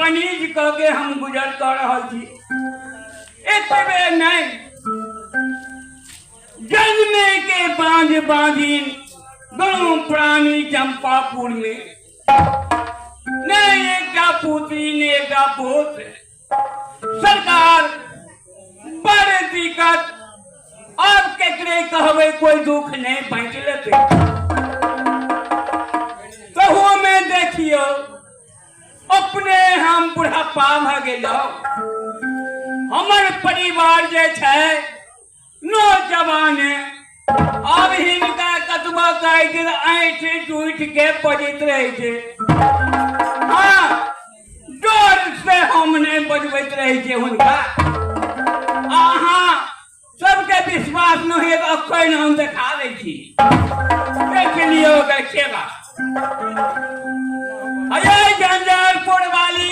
बनिज कऽ के हम गुजर कऽ रहल छी। एतबे नहि, जन्मे के बाँझ बाँझिन दुनू प्राणी चंपापुर में, नहि एकटा पुत्री ने एकटा पुत्र। सरकार बड़ दिक्कत, आब केकरे कहबै कोई दुख नहीं बांटि लेतै। तहू में देखियौ अपने हम बुढ़ापा भऽ गेलहुँ, हमर परिवार जे छै नौजवान, आब हिनका कतबा कहै छै ऐठ टूटि के बजैत रहै छै। हँ, डर से हम नहि बजबैत रहै छियै हुनका। अहाँ सबके विश्वास नहि होइए तऽ अखन हम देखा दै छी, देख लियौ ओकर खेला। अरे झंझारपुर वाली,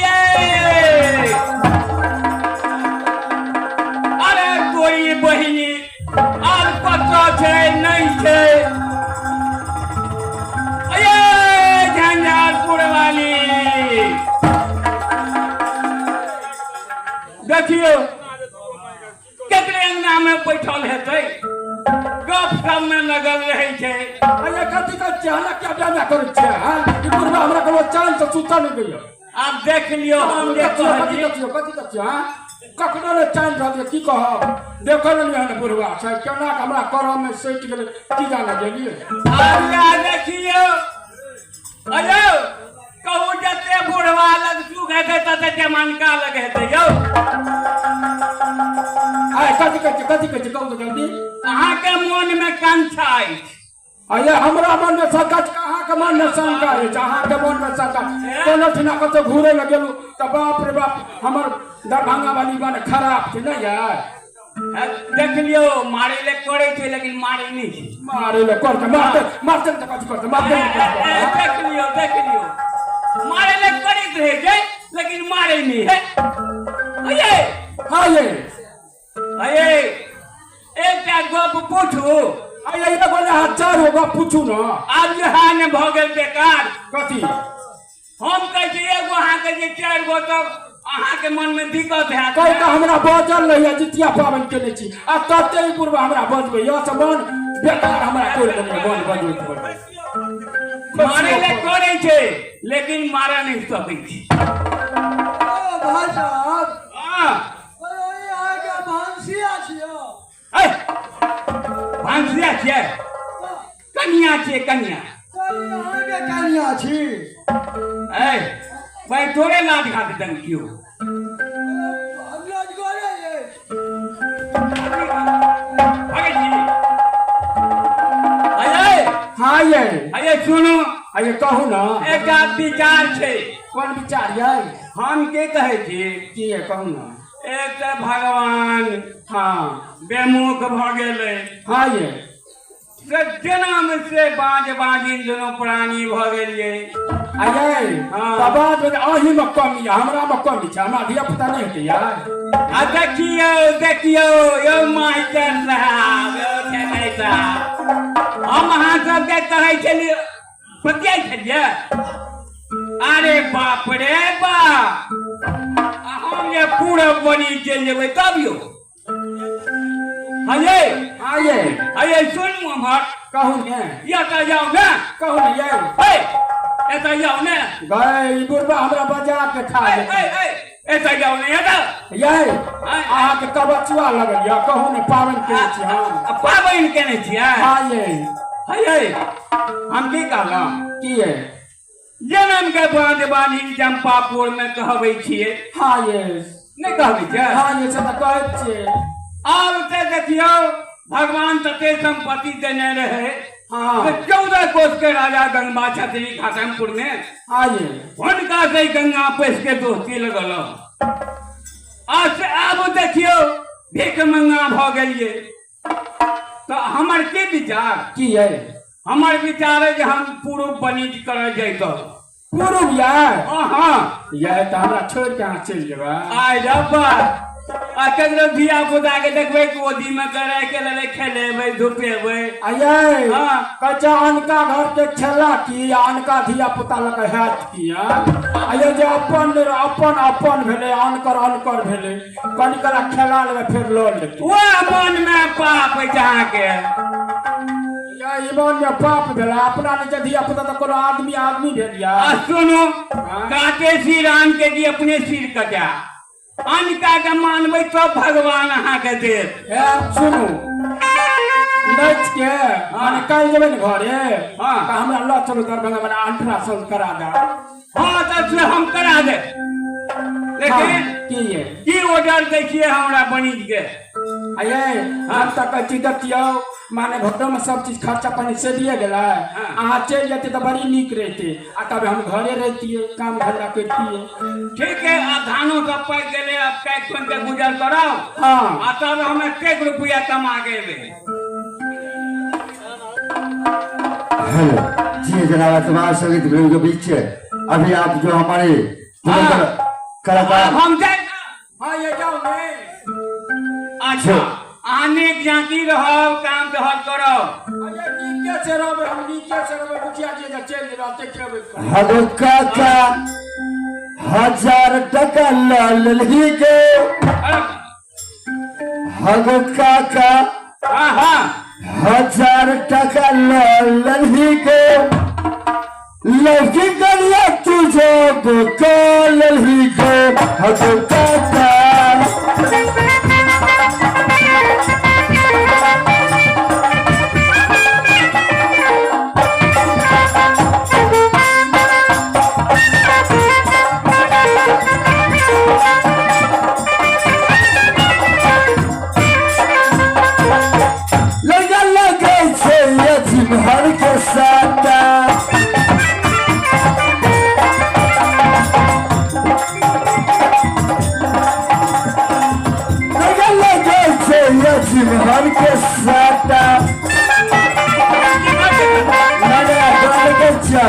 अरे तोरी बहिनी आर कतऽ छै नहि छै? अरे झंझारपुर वाली, देखियौ केकरे अंगना में बैठल हेतै, गप सब में लगल रहै छै। अरे कथी का चाला क्या ब्याह करै छियै? हां, ई बुढ़वा हमरा कोनो चाल से सुतल नहि दैया। आब देख लियौ हम जे कथी कहलियै। कथी कथी कथी? हां, कखनो ने चाल रहल, की कहब, देखल नहि हन बुढ़वा छै केना के हमरा करम में सटि गेलै, की जाने गेलियै। आब इएह देखियौ, अयौ कहू जते बुढ़वा लग सुख हेतै तते जमानका लग हेतै यौ। आय कथी कहै छियै, कथी कहै छियै, कहू तऽ जल्दी। अहाँके मोन मे कंछा अछि। अये हमरा मन मे शंका छै, अहाँके मन मे शंका अछि, अहाँके मन मे शंका। कोनो ठिना कतौ घूरे लए गेलहुँ तऽ बाप रे बाप, हमर दरभंगा वाली बड़ खराब छै, नहि यै? देख लियौ, मारै लए करै छै लेकिन मारै नहि छै। मारै लए करतै, मारतै, मारतै तऽ कथी करतै, मारतै तऽ कथी करतै? देख लियौ, देख लियौ, मारै लए करैत रहै छै लेकिन मारै नहि है। अये हाँ ये अये एकटा गप पूछू? अये एगो ने अहाँ चारि गो गप पूछू ने। आब जे है ने भऽ गेल बेकार। कथी? हम कहै छी एगो, अहाँ कहै छी चारि गो, तब अहाँके मनमे दिक्कत हैत। कहि तऽ हमरा बजल नहि यऽ, जितिया पाबनि केने छी आ तते ई बुढ़बा हमरा बजबै यऽ से मन बेकार हमरा तोड़ि देने, मन बजबैत बजबैत। मारै लए करै छै लेकिन मारऽ नहि सकै छै। ओ भाई साहब। हँ। ओ ई अहाँके भनसिया छियै? ऐ, भनसिया छियै? कनिया छियै, कनिया। अहाँके कनिया छी? ऐ भाई, तोरे लाज घाट दन कियो हम लाजगरे अछि। भागै छी। अये। हाँ ये। अये सुनू। अये कहू ने। एकटा विचार छै। कोन विचार यै? हम के कहै छी? की यै, कहू ने। एक तऽ भगवान हाँ बेमुख भऽ गेलै। हाँ ये। से जनम से बाँझ बाँझिन दुनू प्राणी भऽ गेलियै। अये। हाँ। तऽ बात भेल, अहीं मे कमी यऽ, हमरा मे कमी छै? हमरा धिया पुता नहि हेतै यार? आ देखियौ, देखियौ यौ मास्टर साहब, यौ खेनाइ साहब, हम अहाँ सबके कहै छलियै, बतियाइ छलियै, अरे बाप रे बाप, आ हम जे पूरब बनी चलि जेबै तब यौ। हये। हाँ ये। हये सुनू हमर। कहू ने। एतऽ जाउ ने। कहू ने ये। हे, एतऽ जाउ ने। गए ई बुढ़बा हमरा बजा के खा हे, जेतै। हे, हे, एतऽ जाउ ने, एतऽ। ये अहाँके कबचुआ लगल यऽ, कहू ने, पाबनि केने छी हम। आ पाबनि केने छियै? हाँ ये। हये, हम की कहलहुँ? की ये? जनम के बाँझ बान्हि चंपापुर में कहबै छियै। हाँ ये। नहि कहबै छियै? हाँ ये, से तऽ कहैत छियै। आब तऽ देखियौ, भगवान तते संपत्ति देने रहे। हाँ। 14 कोस के राजा गंगा छत्री घाटमपुर में। हाँ ये। हुनका से गंगा पैस के दोस्ती लगल। आ से आब देखियौ भीख मंगा भऽ गेलियै, तऽ हमर की विचार? की ये? हमर विचार है जे हम पूर्व बनिज करऽ जैतहुँ। पूर्व यार? हाँ। यह तऽ हमरा छोड़ि के अहाँ चलि जेबै? आइ रब्बा, आ ककरो धिया पुता के देखबै गोदी में करे के लेले खेलेबै धुपेबै। आये हाँ। कहै छै अनका घर के खेला की आ अनका धिया पुता लऽ कऽ हैत की? आये जे अपन अपन अपन भेलै, अनकर अनकर भेलै, कनि कला खेला लेबै फेर लऽ लेतै। वएह मन में पाप अछि अहाँके। या ई मन में पाप भेलै, अपना नहि जे धिया पुता तऽ कोनो आदमी आदमी भेल या। आ सुनू, हाँ। काटे सिर आन के कि अपने सिर कटा? अनका के मानबै तब भगवान अहाँके देत। हे सुनू, नाच के माने काल्हि जेबै ने घरे, हाँ। तऽ हमरा लऽ चलू दरभंगा, मने अल्ट्रासाउंड करा दे। हाँ, तऽ से हम करा देब, लेकिन हाँ, की ये की ऑर्डर दै छियै हमरा बनिज के? आये हम तऽ कहै छी देखियौ, माने घरोमे सब चीज खर्चा पानी से दिए गेलै। हाँ। अहाँ चलि जेतै तऽ बड़ी नीक रहितै आ तब हम घरे रहितियै, काम धंधा करितियै। ठीक है, आब धानो सब पाकि गेलै, आब काटि खोनि के गुजर करब। हाँ। आ तब हम एतेक रुपया कमा के एबै। हेलो जी जनाब, तमाम संगीत प्रेमियों के बीच अभी आप जो हमारे हाँ। कलाकार आब हम जाय। हाँ, ये जाओ ने। अच्छा, अहाँ नीक झाँकी रहब, काम टहल करब। अरे नीके से रहबै, हम नीके से रहबै। मुखिया जी जे चलि रहते खेबै। हगो काका 1000 टका लऽ लेलही के। अरे हगो काका हाँ हाँ 1000 टका लऽ लेलही के, लड़की करिया तुझे को लेलही के। हगो काका लड़का लगे छै अजमहर के साटा। लड़का लगे छै अजमहर के साटा, नया गान के चा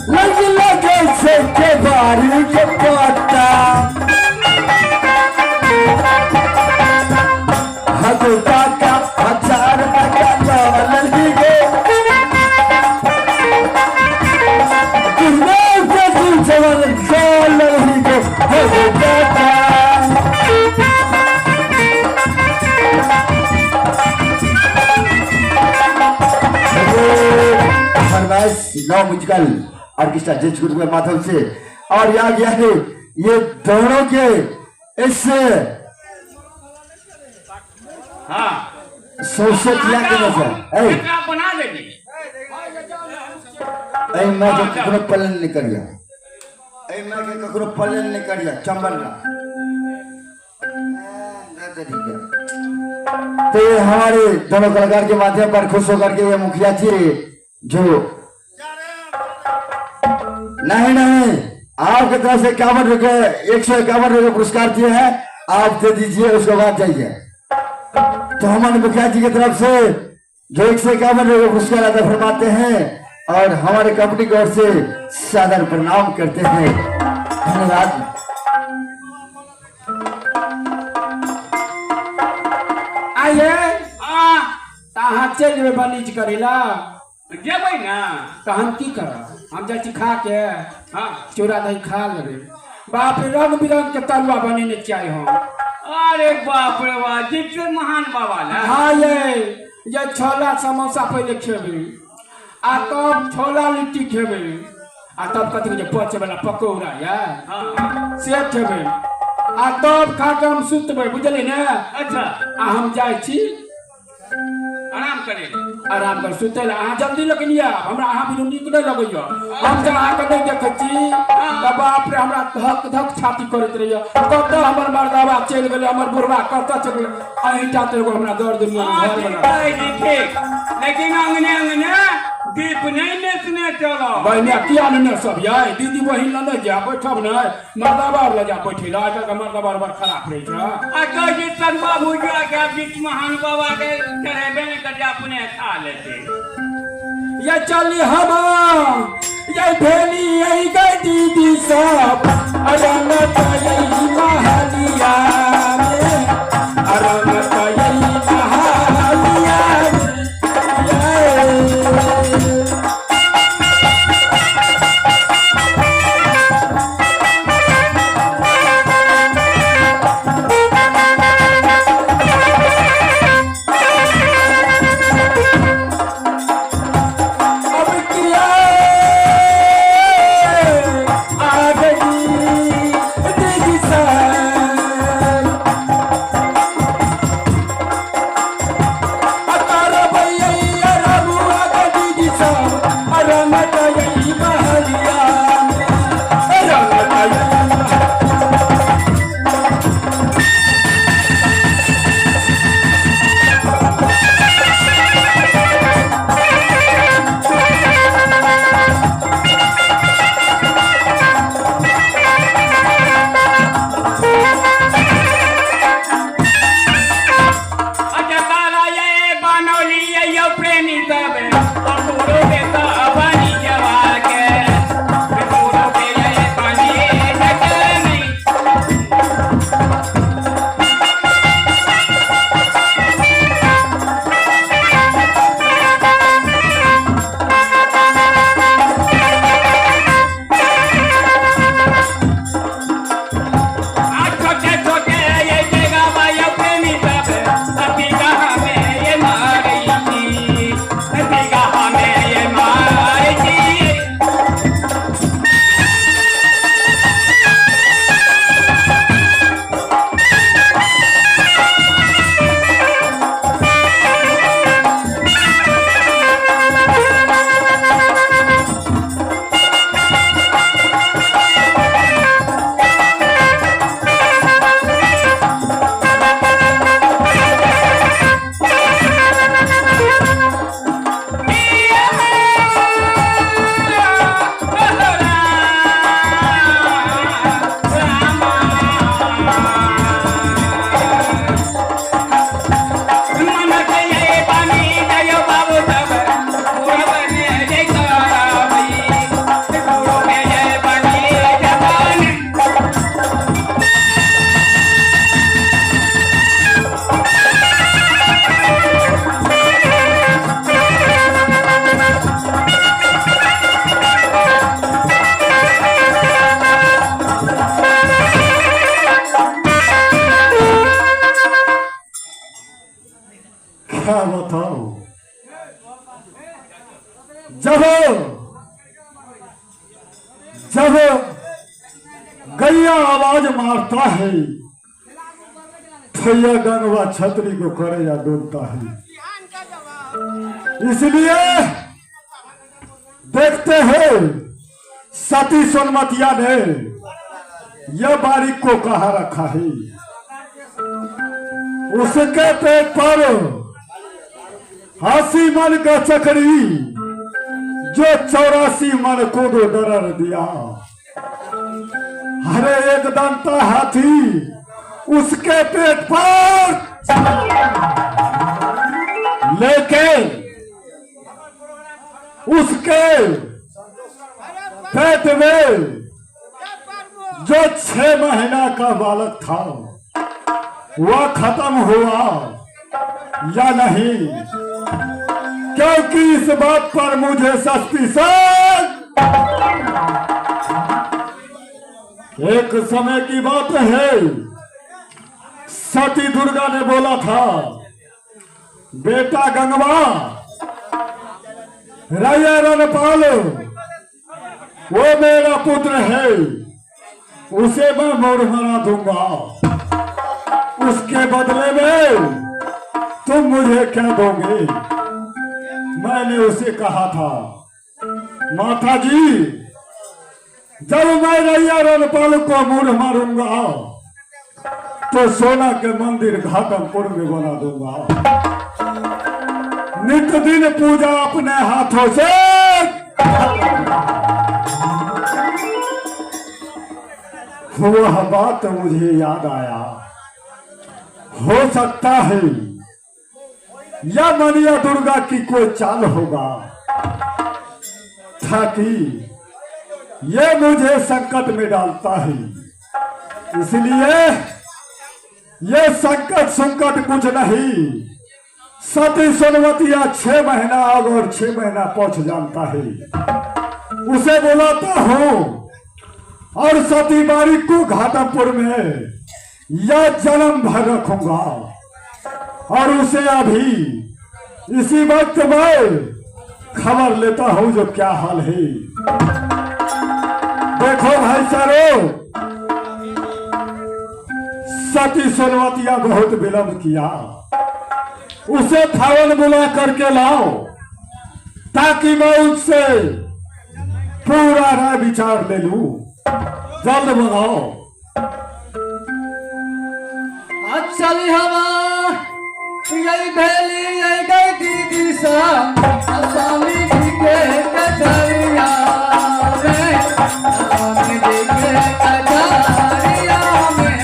लड़की लगे छै के बारी के पत्ता। हगो काका 1000 टका ललही गे, दुनिया के तू जवन खा ललही गे। हगो काका फरमाइश नौ म्यूजिकल ऑर्केस्ट्रा जिस ग्रुप के माध्यम से और यहाँ गया है ये दोनों के इस हाँ सोशल के नजर ए एकरा बना देली। ए मैं के ककरो पलन नहीं करिया, ए मैं के ककरो पलन नहीं करिया चंबल ना। तो ये हमारे दोनों कलाकार के माध्यम पर खुश होकर के ये मुखिया जी जो नहीं नहीं आपके तरफ से 51 रुपए, 151 रुपए पुरस्कार दिए हैं, आप दे दीजिए, उसके बाद जाइए। तो हमारे मुखिया जी की तरफ से जो 151 रुपए पुरस्कार अदा फरमाते हैं और हमारे कंपनी की ओर से सादर प्रणाम करते हैं। धन्यवाद। आइए हाँ। तऽ अहाँ चलि जेबै बनीज करै लए? जेबै ने। तऽ हम की करब? हम जाइ छी खा के। हाँ। चूड़ा दही खा लेबै। बाप रे, रंग बिरंग के तरुआ बनेने छियै हम। अरे बाप रे बाप, जितने महान बाबा ने। हाँ, ये छोला समोसा पहिले खेबै आ तब छोला लिट्टी खेबै आ तब कथी कहै छै पचे वाला पकौड़ा या हाँ से खेबै आ तब खा के हम सुतबै, बुझलियै ने? अच्छा। आ हम जाइ छी आराम करे ले। आराम कर सुतै लए। अहाँ जल्दी लेकिन आयब, हमरा अहाँ बिनु नीक नहि लगैया। हम जे अहाँके नहि देखै छी तऽ बाप रे, हमरा धक धक छाती करैत रहैया, कतऽ हमर मर्दाबा चलि गेलै, हमर बुढ़बा कतऽ चलि गेलै। अहींटा तऽ एगो हमरा दर्द दुनिया हाँ, घर ठीक बना कहै छी, ठीक, लेकिन अंगने अंगने दीप नहीं नेसने चलो। बहिने किया ने सब यै दीदी बहिन लऽ नहि जायब, बैठब नहि, मर्दाबा आओर लऽ जायब बैठे लए। आइ काल्हिके मर्दाबा आओर बड़ खराब रहै छै। आ कहै छी तरुआ भुजिया के बीच महान बाबा के चढ़ेबे नहि करते, अपने खा लेते। ये चली हम ये भेली यही गई दीदी सब रंग तई महलिया में, रंग तई महलिया में। अब किया आ गई दीदी साल अतर भैया रघुआ के दीदी साल रंग तई महलिया में, रंग तई महलिया। अच्छा तारा ये बनौली ये प्रेमी तबे तोरो के तो बनी जवा के तोरो के ये बनी जगनी। आ छोटे छोटे ये जगह बाया प्रेमी तबे अति कहाँ में ये मारी थी, अति कहाँ में ये मारी थी। क्या बताओ, जब जब गैया आवाज मारता है तो यह गंगवा छतरी को करे या डोलता है। इसलिए देखते हैं सती सोनमतिया ने यह बारीक को कहा रखा है, उसके पेट पर 80 मन का चकरी जो 84 मन को दो डर दिया। हरे एक दंता हाथी उसके पेट पर, लेकिन उसके पेट में जो 6 महीना का बालक था वह खत्म हुआ या नहीं, क्योंकि इस बात पर मुझे सस्पिशन। एक समय की बात है, सती दुर्गा ने बोला था, बेटा गंगवा राया रणपाल वो मेरा पुत्र है, उसे मैं मोड़ मरा दूंगा, उसके बदले में तुम मुझे क्या दोगे। मैंने उसे कहा था, माता जी जब मैं रैया रणपाल को मूढ़ मारूंगा तो सोना के मंदिर घाटमपुर में बना दूंगा, नित दिन पूजा अपने हाथों से। वह बात मुझे याद आया, हो सकता है या मनिया दुर्गा की कोई चाल होगा ताकि ये मुझे संकट में डालता है। इसलिए ये संकट संकट कुछ नहीं। सती सोनवतिया 6 महीना आग और 6 महीना पहुंच जानता है, उसे बुलाता हूं और सती बारी को घाटमपुर में यह जन्म भर रखूंगा और उसे अभी इसी वक्त मैं खबर लेता हूं जो क्या हाल है। देखो भाई सारो, सती सोनवतिया बहुत विलंब किया, उसे फौरन बुला करके लाओ ताकि मैं उससे पूरा राय विचार ले लूं। जल्द बुलाओ। चली हवा यही भेली यही गई दीदी सा स्वामी जी के कचहरिया में, स्वामी जी के कचहरिया में।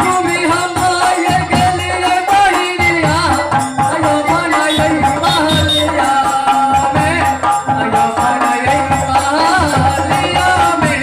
तुम्ही हम ये गेली बहिनिया, अयो बनाई महलिया में, अयो बनाई महलिया में।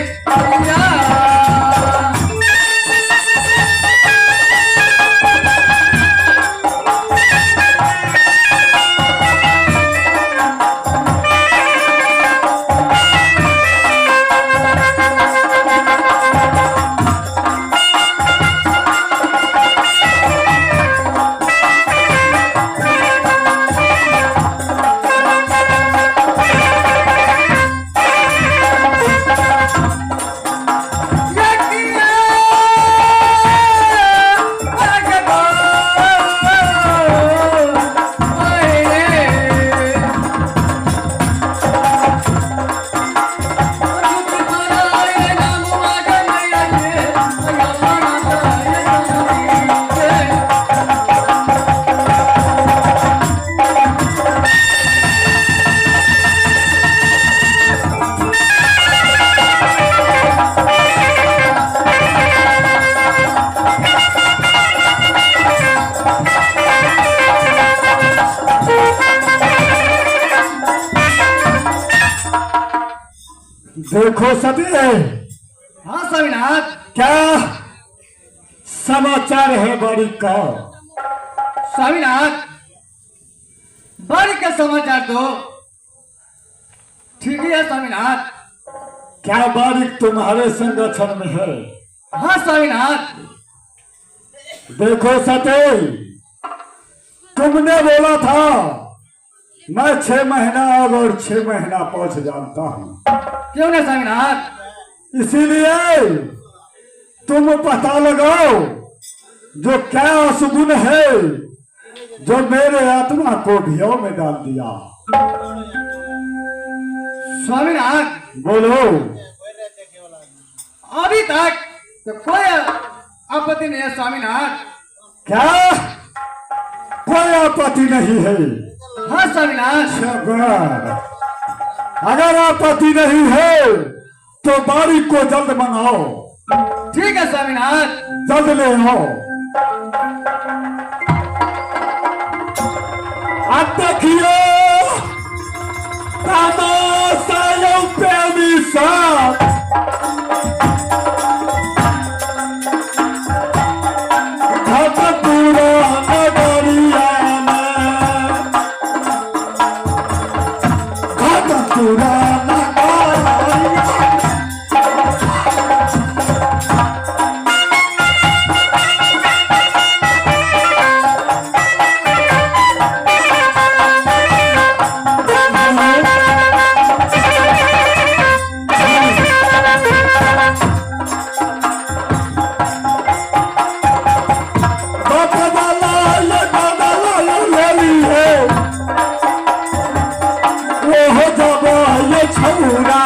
देखो सती। हाँ स्वामीनाथ, क्या समाचार है बड़ी का? स्वामीनाथ बड़ी के समाचार दो। ठीक है स्वामीनाथ। क्या बारिक तुम्हारे संरक्षण में है? हाँ स्वामीनाथ। देखो सती, तुमने बोला था मैं 6 महीना अब और 6 महीना पहुंच जानता हूँ। क्यों ना स्वामीनाथ? इसीलिए तुम पता लगाओ जो क्या असुगुन है जो मेरे आत्मा को भियो में डाल दिया। स्वामीनाथ बोलो। अभी तक तो कोई आपत्ति नहीं है स्वामीनाथ। क्या कोई आपत्ति नहीं है? हाँ स्वामीनाथ। अगर आपत्ति नहीं है तो बारी को जल्द मंगाओ। ठीक है स्वामीनाथ। जल्द ले आओ। अब देखियो प्रेमी साहब, पूरा नगरिया में, पूरा नगरिया। छौरा